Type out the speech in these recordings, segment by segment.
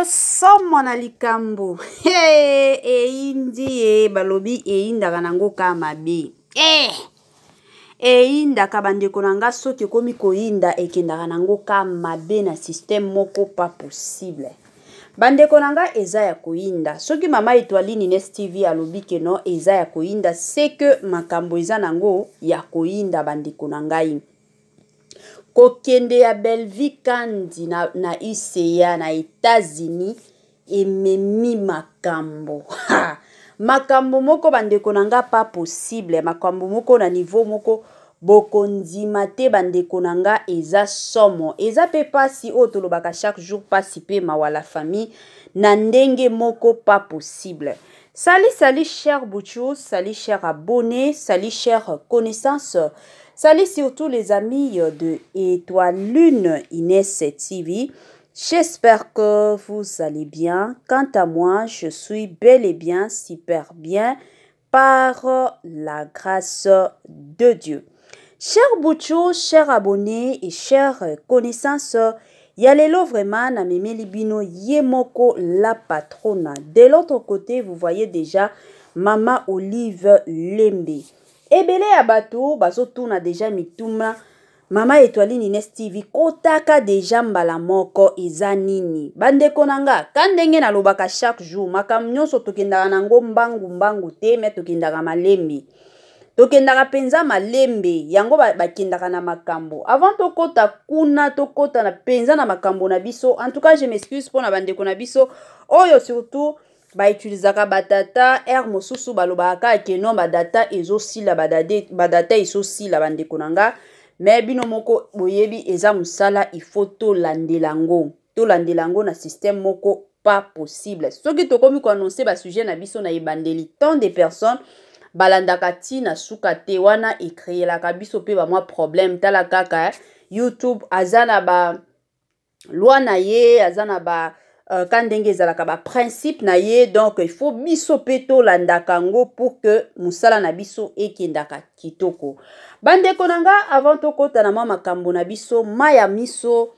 Oyo somo na likambo. Hey, eyindi ye balobi eyindaka nango ka mabe. Eh! Eyindaka bandeko na nga soki ekomi koyinda ekendaka nango ka mabe na système moko pas possible. Bandeko na nga eza ya koyinda. Soki mama Etoiline Ines TV alobi ke non eza ya koyinda, c'est que makambo eza nango ya koyinda bandeko na ngai. Kokende ya Bellevue Kandi na, na ICA na Etats-Unis ememi makambo. Ha! Makambo moko bandeko na nga pas possible, makambo moko na niveau moko bokondima te bandeko na nga eza somo. Eza pe pasi oyo tolobaka chaque jour pasi pe mawa la famille na ndenge moko pas possible. Salut salut cher Bouchou, salut cher abonné, salut cher connaissance, salut surtout les amis de Étoile Lune Inès TV. J'espère que vous allez bien. Quant à moi, je suis bel et bien super bien par la grâce de Dieu. Cher Bouchou, cher abonné et chère connaissance, ya lelo vraiment na memeli bino ye moko la patrona. De l'autre côté, vous voyez déjà Mama Olive Lembe. Ebele ya bato bazotuna déjà mituna Mama Etoiline Ines TV kotaka deja mbala moko eza nini? Bandeko na nga, ka ndenge nalobaka chaque jour, makambo nyonso tokendaka nango mbangu mbangu te, me tokendaka malembe. Tokendaka mpenza malembe, yango bakendaka na makambo. Avant tokota kuna, tokota na mpenza na makambo na biso. En tout cas, je m'excuse mpo na bandeko na biso oyo surtout ba utilisaka ba data heure mosusu balobaka kaka ke non ba data ezosila ba data ezosila bandeko na nga me bino moko boyebi eza mosala il faut tolandela yango tolandela yango na système moko pas possible soki tokomi koannonce basujet na biso na ebandeli tant de personnes balandaka ti na suka te wana ecreelaka biso mpe bamwa problème tala kaka youtube aza na ba loi na ye aza na ba uh, ka ndenge ezalaka ba principe na ye donc il faut biso mpe tolandaka yango pour que mosala na biso ekendaka kitoko bandeko na nga avant tokɔta na mwa makambo na biso mai ya miso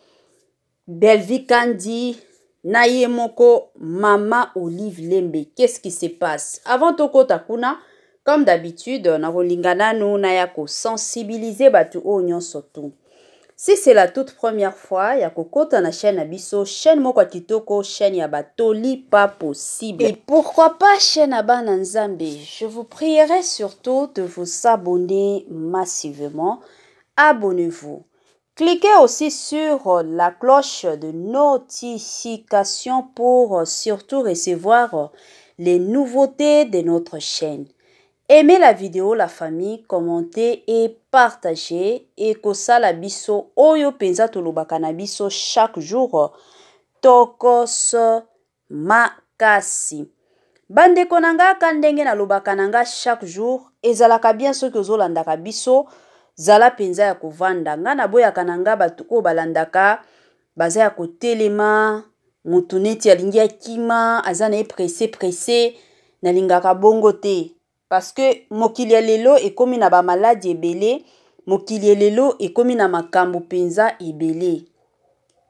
Bellevue Kandi na ye moko mama Olive Lembe qu'est-ce qui se passe avant tokɔta kuna comme d'habitude nakolinga nanu naya kosensibiliser bato oyo nyonso tu. Si c'est la toute première fois ya kokota na chaîne na biso, chaîne moko ya kitoko, chaîne ya batoli pas possible. Et pourquoi pas chaîne ya bana Nzambe. Je vous prierai surtout de vous abonner massivement. Abonnez-vous. Cliquez aussi sur la cloche de notification pour surtout recevoir les nouveautés de notre chaîne. Aimez la video la famille, commentez et partagez ekosala biso oyo penza tolobaka na biso chaque jour tokos makasi. Bandeko na nga ka ndenge nalobaka na nga chaque jour ezalaka bien soki ozolandaka biso zala penza ya kovanda nga naboyaka na nga bato oyo balandaka baza ya kotelema mutu neti alingi akima aza na ye presse presse nalingaka bongo te parce que mokili ya lelo ekomi na ba maladi ebele mokili ya lelo ekomi na makambo mpenza ebele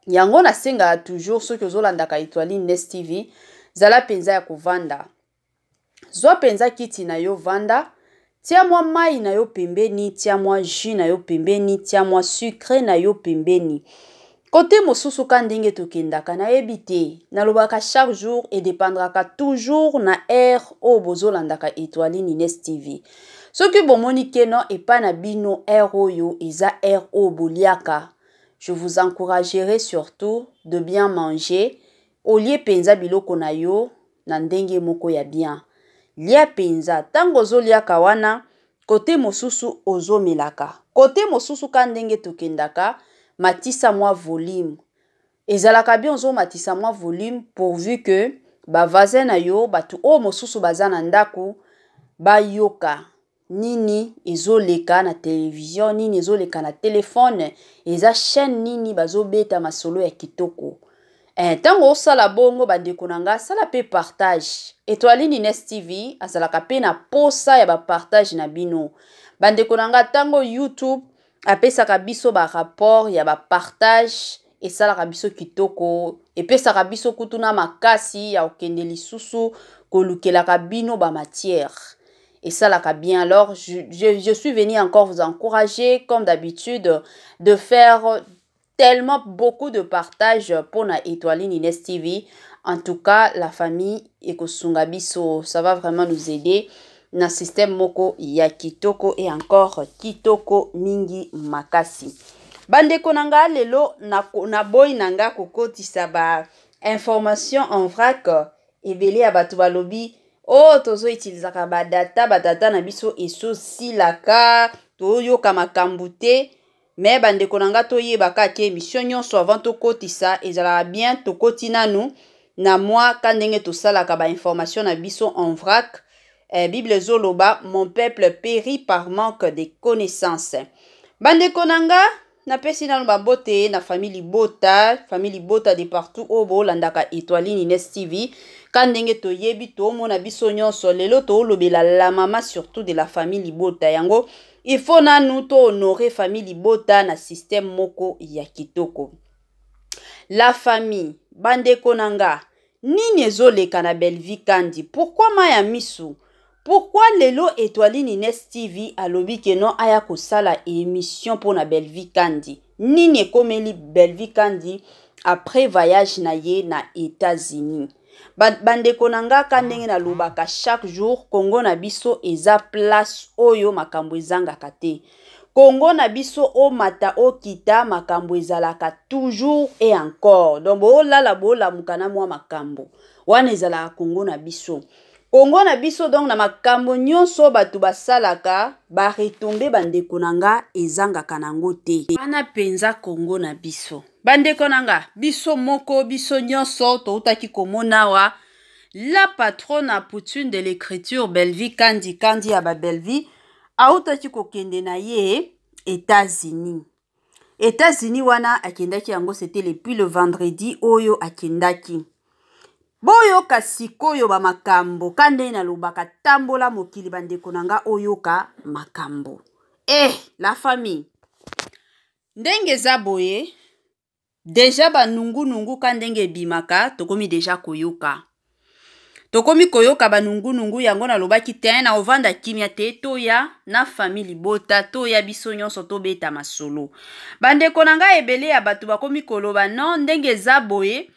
yango nasengaka toujours soki ozolandaka Etoiline Nest TV zala mpenza ya kovanda Zwa mpenza kiti na yo, vanda, tia mwa mai na yo pembeni, tia mwa jus na yo pembeni, tia mwa sucre na yo pembeni. Kote mosusu ka ndenge tokendaka nayebi te. Nalobaka chaque jour e dependraka toujours na heure oyo bozolandaka Etoiline Ines TV. Soki bomoni ke non epai na bino heure oyo eza heure oyo boliaka, je vous encouragerai surtout de bien manger, olie penza biloko na yo na ndenge moko ya bien. Lia penza, tango ozo liaka wana, cote mosusu ozo melaka. Cote mosusu ka ndenge tokendaka, matisa mwa volume. Ezalaka bien ozo matisa mwa volume pourvu que ba voisins na yo, batu oyo mosusu baza na ndaku bayoka. Nini ezo leka na television, nini ezo leka na telephone, eza chaine nini bazo beta masolo ya kitoko. Eh, tango osala bongo bandeko na nga, sala pe partage. Etoiline Ines TV azalaka pe na posa ya ba partage na bino. Bandeko na nga, tango YouTube apesaka biso ba rapport ya ba partage. Esalaka biso kitoko, epesaka biso kutu na makasi ya kokende lisusu kolukelaka bino ba matières. Esalaka bien. Alors, je suis venue encore vous encourager, comme d'habitude, de faire tellement beaucoup de partage pour na Étoiline Ines TV. En tout cas, la famille ekosunga biso, ça va vraiment nous aider na système moko ya kitoko et encore kitoko mingi makasi. Bandeko na nga, lelo na boy na nga kokotisa ba information en vrac. Ebele ya bato balobi oh, tozo utilisaka ba data, ba data na biso esosilaka, toyoka makambo te. Mais bandeko na nga, toyebaka ke émission nyonso avant tokotisa ezalaka bien tokoti nanu na mwa ka ndenge tosalaka ba information na biso en vrac. Bible ezoloba: "Mon peuple périt par manque de connaissance." Bandeko na nga, napesi nano bambote na famille libota, famille libota de partout oyo bolandaka Étoiline Ines TV. Ka ndenge toyebi, toomona biso nyonso, lelo toolobela la mama surtout de la famille libota. Yango il faut nanu tohonorer famille libota na système moko ya kitoko. La famille, bandeko na nga, nini ezoleka na Bellevue Kandi? Pourquoi mai ya misu? Pourquoi lelo Étoiline Ines TV alobi ke non, aya kosala émission mpona Bellevue Kandi? Nini ekomeli Bellevue Kandi après voyage na ye na États-Unis? Bandeko na nga, ka ndenge nalobaka chaque jour, Kongo na biso eza place oyo makambo ezangaka te. Kongo na biso, omata okita, makambo ezalaka toujours et encore. Donc boolala, boolamuka na mwa makambo wana ezalaka Kongo na biso, Kongo na biso. Donc na makambo nyonso bato basalaka, baretombées, bandeko na nga, ezangaka nango te. Wana mpenza Kongo na biso. Bandeko na nga, biso moko, biso nyonso toutaki komona awa la patronne Poutine de l'écriture, Bellevue Kandi, Kandi ya babellevue, autaki kokende na ye États-Unis. États-Unis wana akendaki yango, c'était depuis le vendredi oyo akendaki. Boyoka sikoyo bamakambo ka ndenge nalobaka, tambola mokili, bandeko na nga, oyoka makambo. La famille, ndenge eza boye déjà, banungunungu ka ndenge ebimaka, tokomi déjà koyoka, tokomi koyoka banungunungu. Yango nalobaki te na ovanda kimia te, toya na famille libota, toya biso nyonso tobeta masolo. Bandeko na ngai, ebele ya bato bakomi koloba non, ndenge eza boye,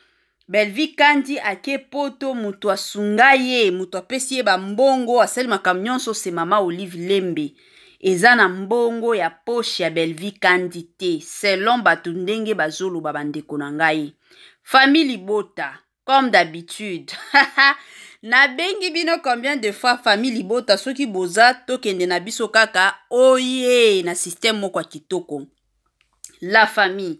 Bellevue Kandi ake Poto, moto asunga ye, moto apesi ye bambongo, asali makambo nyonso, se mama Olive Lembe. Eza na mbongo ya poche ya Bellevue Kandi te, selon bato ndenge bazoloba. Bandeko na ngai, famille libota, comme d'habitude nabengi bino combien de fois, famille libota, soki boza, tokende na biso kaka oye na système moko ya kitoko. La famille,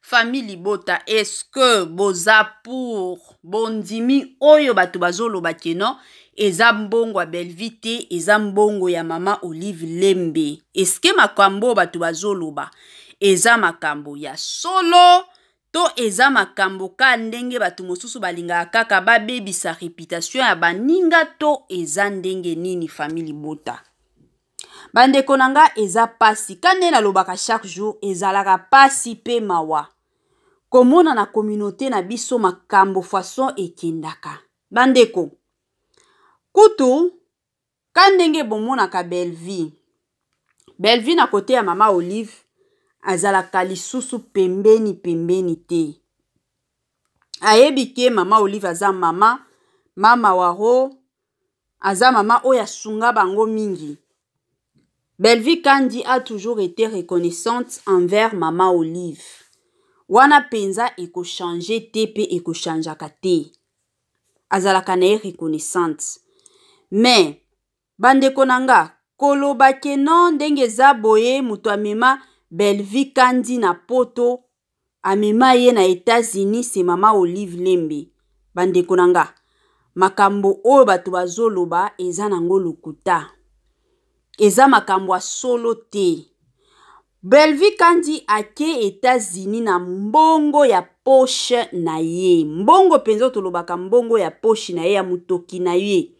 famille libota, est-ce que boza pour, bondimi oyo bato bazoloba ke non, eza mbongo ya Bellevue te, eza mbongo ya mama Olive Lembe? Eske makambo oyo bato bazoloba eza makambo ya solo to eza makambo ka ndenge bato mosusu balingaka kaka babebisa réputation ya baninga, to eza ndenge nini, famille libota? Bandeko na nga, eza pasi. Ka nde nalobaka chaque jour, ezalaka pasi mpe mawa komona na communauté na biso makambo façon ekendaka. Bandeko, kutu ka ndenge bomonaka Bellevue, Bellevue na côté ya mama Olive azalaka lisusu pembeni pembeni te. Ayebi ke mama Olive aza mama, mama waro, aza mama oyo asunga bango mingi. Bellevue Kandi a toujours été reconnaissante envers mama Olive. Wana mpenza ekochanger te mpe ekochangeaka te, azalaka na ye reconnaissante. Mais bandeko na nga, koloba ke non, ndenge eza boye, moto amema Bellevue Kandi na Poto, amema ye na États-Unis, se mama Olive Lembe, bandeko na nga, makambo oyo bato bazoloba eza nango lokuta, eza makambo ya solo te. Bellevue Kandi ake États-Unis na mbongo ya poche na ye, mbongo mpenza tolobaka mbongo ya poche na ye, ya motoki na ye.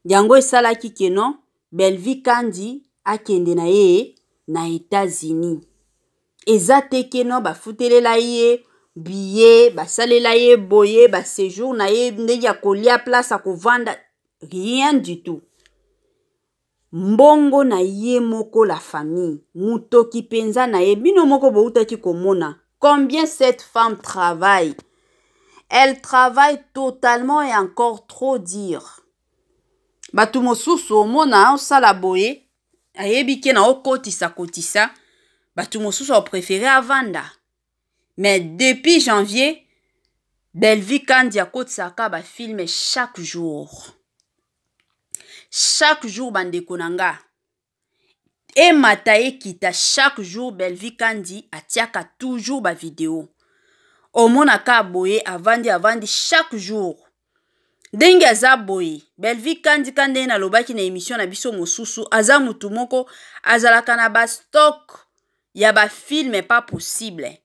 Yango esalaki ke non, Bellevue Kandi akende na ye na États-Unis. Eza te ke non, bafutelela ye. billet, basalela ye boye, ba séjour na ye, ndenge ya kolia, place ya kovanda, rien du tout. Mbongo na ye moko, la famille, mutoki mpenza na ye. Bino moko boutaki komona combien cette femme travaille. Elle travaille totalement et encore trop dire. Bato mosusu omona osala boye, ayebi ke na okotisa kotisa, bato mosusu apréféré avanda. Mais depuis janvier, Bellevue Kandi akotisaka bafilm chaque jour, chaque jour. Bandeko na nga, emata ekita, chaque jour Bellevue Kandi atiaka toujours bavideo. Omonaka boye avandi avandi chaque jour ndenge aza boye. Bellevue Kandi ka ndenge nalobaki na émission na biso mosusu, aza mutu moko azalaka na bastock ya bafilm pas possible.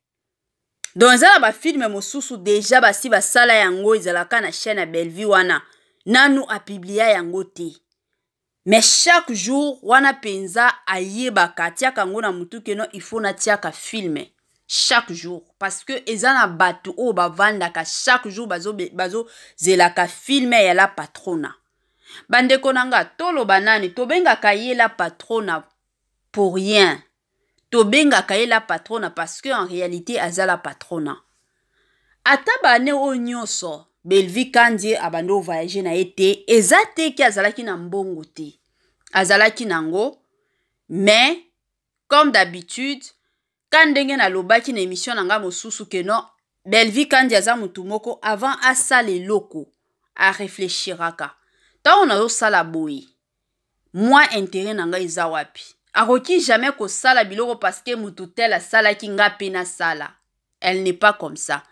Donc eza na bafilm mosusu déjà basi basala yango, ezalaka na chaîne ya Bellevue wana, nanu apublia yango te. Mais chaque jour wana mpenza ayebaka, atiaka yango na motu que non, il faut natiaka film chaque jour, parce que eza na bato oyo bavandaka chaque jour, bazozelaka bazo film ya la patrona. Bandeko na nga, toloba nani tobengaka ye la patrona pour rien. Tobengaka ye la patrona parce que en réalité aza la patrona. Ata bane oyo nyonso, Bellevue Kandi abandi ovoyage na ye te. Eza te ke azalaki na mbongo te, azalaki nango. Mais comme d'habitude, ka ndenge nalobaki na émission na nga mosusu que non, Bellevue Kandi aza motu moko, avant asala eloko arefléchiraka: ntango nazosala boye, mwa intérêt na ngai eza wapi? Akoki jamais kosala biloko parce que motu tel asalaki, nga mpe nasala. Elle n'est pas comme ça.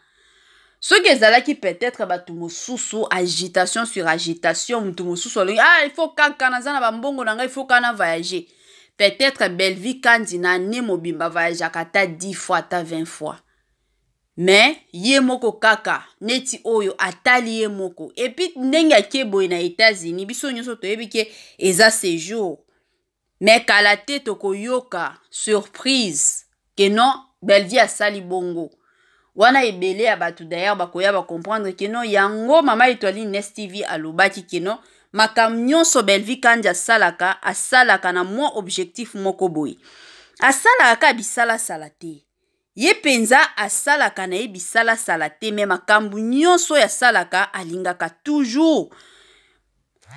Soki ezalaki peut-être bato mosusu, agitation sur agitation, motu mosusu alobi: ah, il faut kaka naza na bambongo na ngai, il faut kaka na voyager. Peut-être Bellevue Kandi na année mobimba voyageaka ata 10 fois, ata 20 fois. Mais ye moko kaka neti oyo atali ye moko. Et puis ndenge ake boye na États-Unis, biso nyonso toyebi ke eza séjour. Mais kala te tokoyoka surprise que non, Bellevue asali bongo wana. Ebele ya bato d'ailleurs bakoya bacomprendre que non, yango Mama Etoile Nes TV alobaki que non, makambo nyonso Bellevue Kandi asalaka, asalaka na mwa objectif moko boye. Asalaka kaka bisalasala te. Ye mpenza asalaka na ye bisalasala te, mais makambo nyonso oyo asalaka, alingaka toujours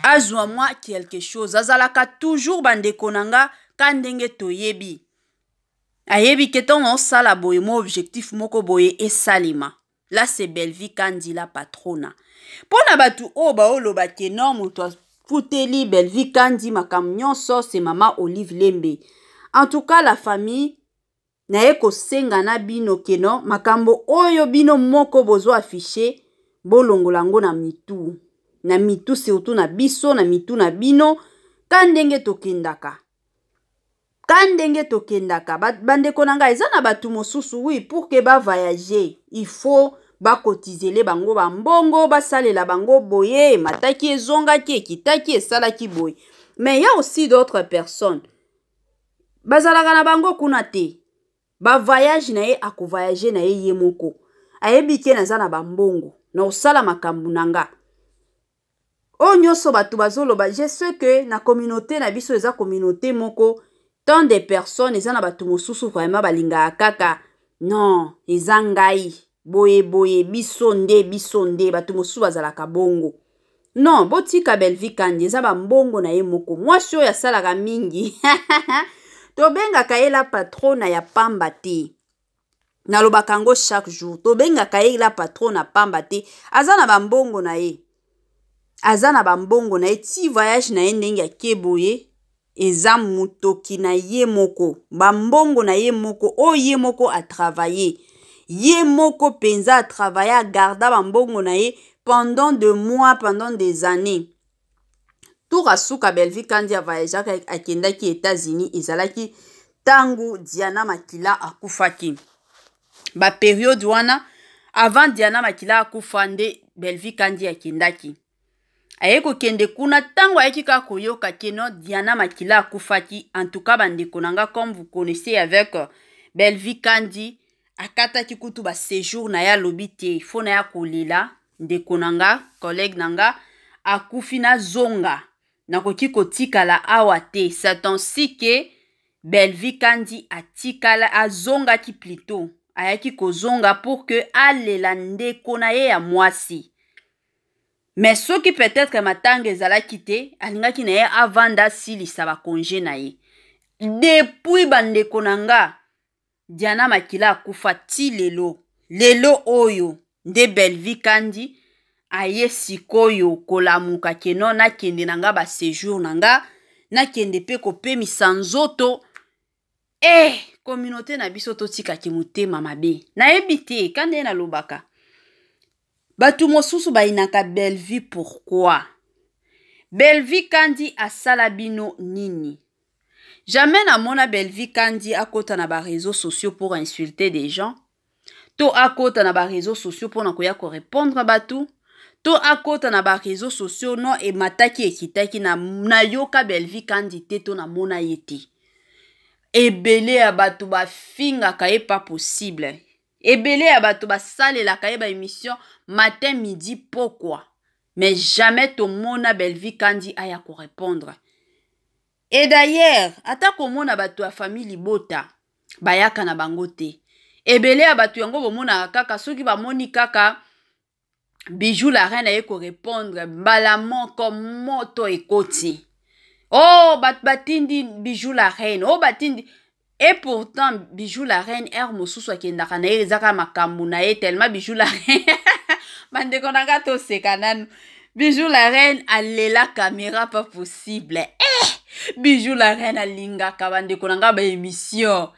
azwa mwa quelque chose. Azalaka toujours, bandeko na nga, ka ndenge toyebi, ayebi ke ntongo osala boye, mwa objectif moko boye esalema. Là, c'est Bellevue Kandi la patrona. Mpo na bato oyo baoloba ke non, moto afuteli Bellevue Kandi makambo nyonso, c'est Mama Olive Lembe. En tout cas, la famille, naye kosenga na bino que non, makambo oyo bino moko bozo affiche, bolongola yango na mitu, na mitu surtout na biso, na mitu na bino. Ka ndenge tokendaka, ka ndenge tokendaka, bandeko na ngai, eza na bato mosusu, oui, pour que bavoyage, il faut bakotizele bango bambongo, basalela bango boye, emataki, ezongaki, ekitaki, esalaki boye. Mais ya aussi d'autres personnes bazalaka na bango kuna te. Bavoyage na ye, akovoyage na ye ye moko, ayebi ke naza na bambongo na kosala makambo na nga. Oyo nyonso bato bazoloba, je sais que na communauté na biso eza communauté moko, tant de personnes, eza na bato mosusu vraiment balingaka kaka non, eza ngai boye boye, biso nde, biso nde. Bato mosusu bazalaka bongo. Non, botika Bellevue Kandi, eza bambongo na ye moko. Mwasi oyo asalaka mingi, tobengaka ye la patrona ya pamba te. Nalobaka yango chaque jour, tobengaka ye la patrona pamba te. Aza na bambongo na ye, aza na bambongo na ye. Ti voyage na ye ndenge ake boye, eza motoki na ye moko, bambongo na ye moko oyo ye moko atravaille, ye moko mpenza atravaille, agarda bambongo na ye pendant de mois, pendant des années. Tour asuka Bellevue Kandi avoyageaka, akendaki États-Unis, ezalaki ntango Diana Makila akufaki. Bapériode wana, avant Diana Makila akufa, nde Bellevue Kandi akendaki. Aye kokende kuna, ntango ayaki kaka koyoka que non, Diana Makila akufaki. En tout cas, bandeko na nga, comme vous connaissez avec Bellevue Kandi, Akataki kutu ba séjour na ye, alobi te fo na ya kolela ndeko na nga, collègue na nga akufi, nazonga, nakoki kotikala awa te. C'est ainsi que Bellevue Kandi atikala, azongaki plutôt, ayaki kozonga pour que alela ndeko na ye ya mwasi. Mais soki peut-être matanga ezalaki te, alingaki na ye avanda, asilisa bacongé na ye. Depuis bandeko na nga Diana Makila akufa ti lelo, lelo oyo nde Bellevue Kandi aye sikoyo kolamuka keno nakende na nga baséjour na nga, nakende mpe kopemisa nzoto. Communauté na biso, totikaki motema mabe. Nayebi te ka ndenge nalobaka, bato mosusu bayinaka Bellevue. Pourquoi? Bellevue Kandi asala bino nini? Jamais namona Bellevue Kandi akota na baréseaux sociaux pour insulter des gens, to akota na baréseaux sociaux mpona koya korépondre bato, to akota na baréseaux sociaux no emataki ekitaki. Nayoka Bellevue Kandi te, to namona ye te. Ebele ya bato bafingaka ye, pas possible. Ebele ya bato basalelaka ye baémission matin, midi, pokwa, mais jamais tomona Bellevue Kandi aya korépondre. Et d'ailleurs, ata komona bato ya famille libota bayaka na bango te. Ebele ya bato yango bomonaka kaka soki bamoni kaka Bijou la Reine aye korépondre, mbala moko moto ekoti: "Oh, bato batindi Bijou la Reine, oh, batindi." Et pourtant Bijou la Reine, heure mosusu akendaka na ye, ezaka makambo na ye. Tellement Bijou la Reine, bandeko na nga, toseka nanu. Bijou la Reine alela caméra, pas possible. Bijou la Reine alingaka, bandeko na nga, baémission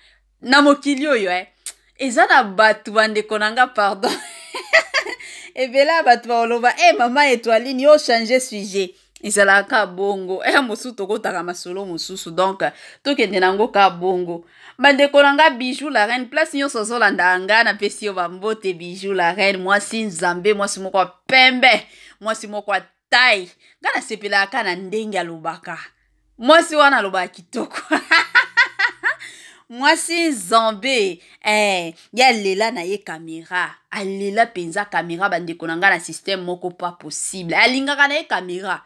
na mokili oyo. Eza na bato, bandeko na nga, pardon, ebele ya bato bakoloba: "E mama Etoiline, yo change sujet." Ezalaka bongo, mosusu tokotaka masolo mosusu, donc tokende nango ka bongo. Bandeko na nga, Bijou la Reine, place nyonso ozolandaka nga, napesi yo bambote. Bijou la Reine, mwasi Nzambe, mwasi moko ya pembe, mwasi moko ya tai. Nga nasepelaka na ndenge alobaka. Mwasi wana alobaka kitoko, mwasi Nzambe. Ye alela na ye caméra, alela mpenza caméra, bandeko na ngai, na système moko pas possible. Alingaka na ye caméra.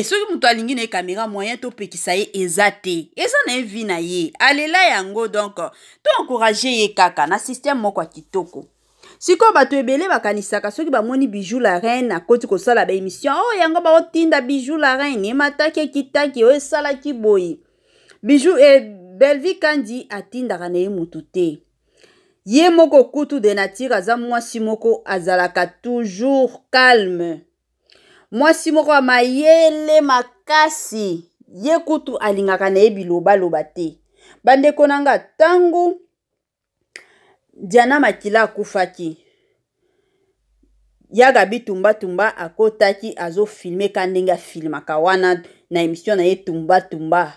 Soki moto alingi na ye caméra, moyen topekisa ye eza te, eza na ye vie na ye, alela yango. Donc toencourage ye kaka na système moko ya kitoko. Sikoyo bato ebele bakanisaka soki bamoni Bijou la Reine akoti kosala baémission oyo, oh, yango baotinda Bijou la Reine, emataki, ekitaki, oyo esalaki boye. Bijou Bellevue Kandi atindaka na ye mutu te. Ye moko kutu de nature aza mwasi moko azalaka toujours calme, mwasi moko ya mayele makasi. Ye kutu alingaka na ye bilobaloba te. Bandeko na nga, ntango Diana Makila akufaki, ya Gabi Tumbatumba akotaki, azofilme ka ndenge afilmaka wana na émission na ye Tumbatumba.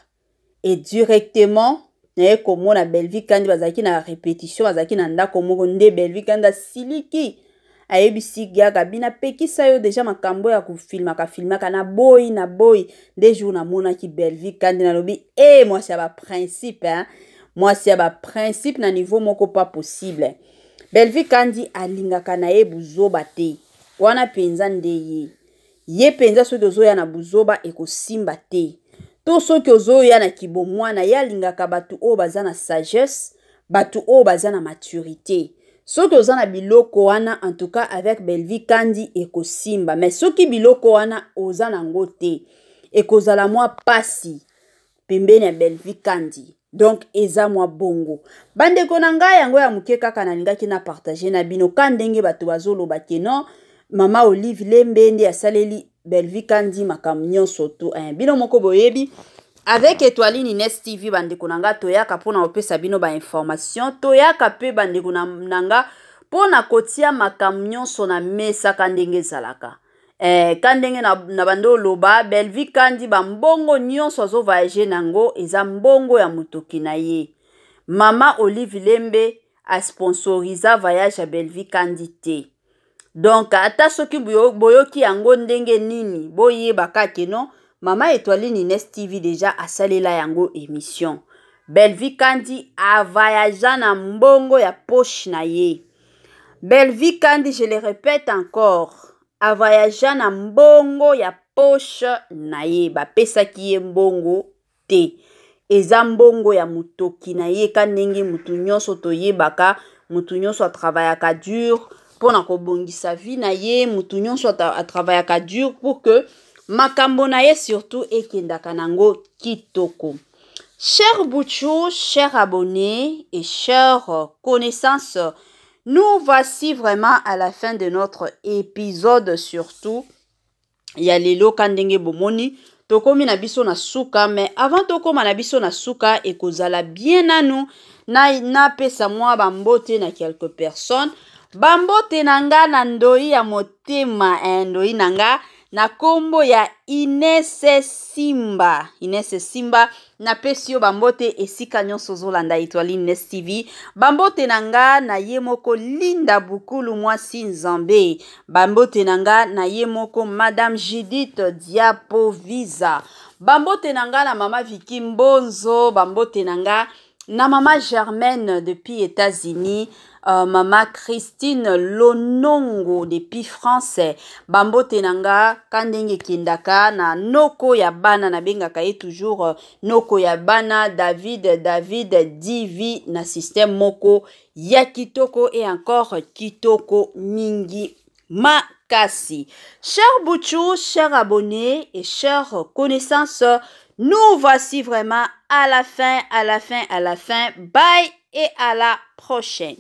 Et directement naye komona Bellevue Kandi bazalaki na répétition, bazalaki na ndako moko. Nde Bellevue Kandi asiliki, ayebisi ya Gabi: "Napekisa yo déjà makambo ya kofilmaka filmaka, na boyi, na boyi." Nde jour namonaki Bellevue Kandi, nalobi: "E, mwasi ya baprincipe, hein? Mwasi ya baprincipe na niveau moko pas possible." Bellevue Kandi alingaka na ye buzoba te. Wana mpenza nde ye mpenza. Soki ozoya na buzoba, ekosimba te, to soki ozoya na kibomwana. Ye alingaka bato oyo baza na sagesse, bato oyo baza na maturité. Soki oza na biloko wana, en tout cas avec Bellevue Kandi ekosimba. Mais soki biloko wana oza nango te, ekozala mwa pasi pembeni ya Bellevue Kandi. Donc eza mwa bongo, bandeko na ngai. Yango ya moke kaka nalingaki na partage na bino ka ndenge bato bazoloba ke non, mama Olive Lembe nde asaleli Bellevue Kandi makambo nyonso to. Bino moko boyebi, avec Etoiline Ines TV, bandeko na nga, toyaka mpona kopesa bino bainformation. Toyaka mpe, bandeko na nga, mpona kotia makambo nyonso na mesaka ndenge ezalaka. Ka ndenge na bando oloba, Bellevue Kandi, bambongo nyonso azovoyage nango eza mbongo ya motoki na ye. Mama Olive Lembe asponsoriza voyage ya Bellevue Kandi te. Donc ata soki boyoki yango ndenge nini, boyeba kaka non, mama Etoiline Ines TV déjà asalela yango émission. Bellevue Kandi avoyagea na mbongo ya poche na ye. Bellevue Kandi, je le répète encore, avoyagea na mbongo ya poche na ye. Bapesaki ye mbongo te. Eza mbongo ya motoki na ye ka ndenge mutu nyonso toyebaka, mutu nyonso atravayaka dur mpo na kobongisa vie na ye, mutu nyonso atravayaka dur pour que makambo na ye surtout ekendaka nango kitoko. Cher Bouchou, chers abonnés et chers connaissances, nous voici vraiment à la fin de notre épisode surtout ya lelo ka ndenge bomoni tokomi na biso na suka. Mais avant tokóma na biso na suka, ekozala bien nanu napesa mwa bambote na quelques personnes. Bambote na nga na ndoi ya motema, ndoi na nga na nkombo ya Ines Simba. Ines Simba, napesi yo bambote esika nyonso ozolanda Etoile Ines TV. Bambote na nga na ye moko Linda Bukulu, mwasi Nzambe. Bambote na nga na ye moko Madame Judith Diapovisa. Bambote na nga na Mama Viki Mbonzo. Bambote na nga na Mama Germaine depuis États-Unis, Mama Christine Lonongo depuis France. Bambote na nga ka ndenge ekendaka na noko ya bana, nabengaka ye toujours noko ya bana, David, David DV na système moko ya kitoko et encore kitoko mingi makasi. Cher Bouchou, chers abonnés et chers connaissances, nous voici vraiment à la fin, à la fin, à la fin. Bye et à la prochaine.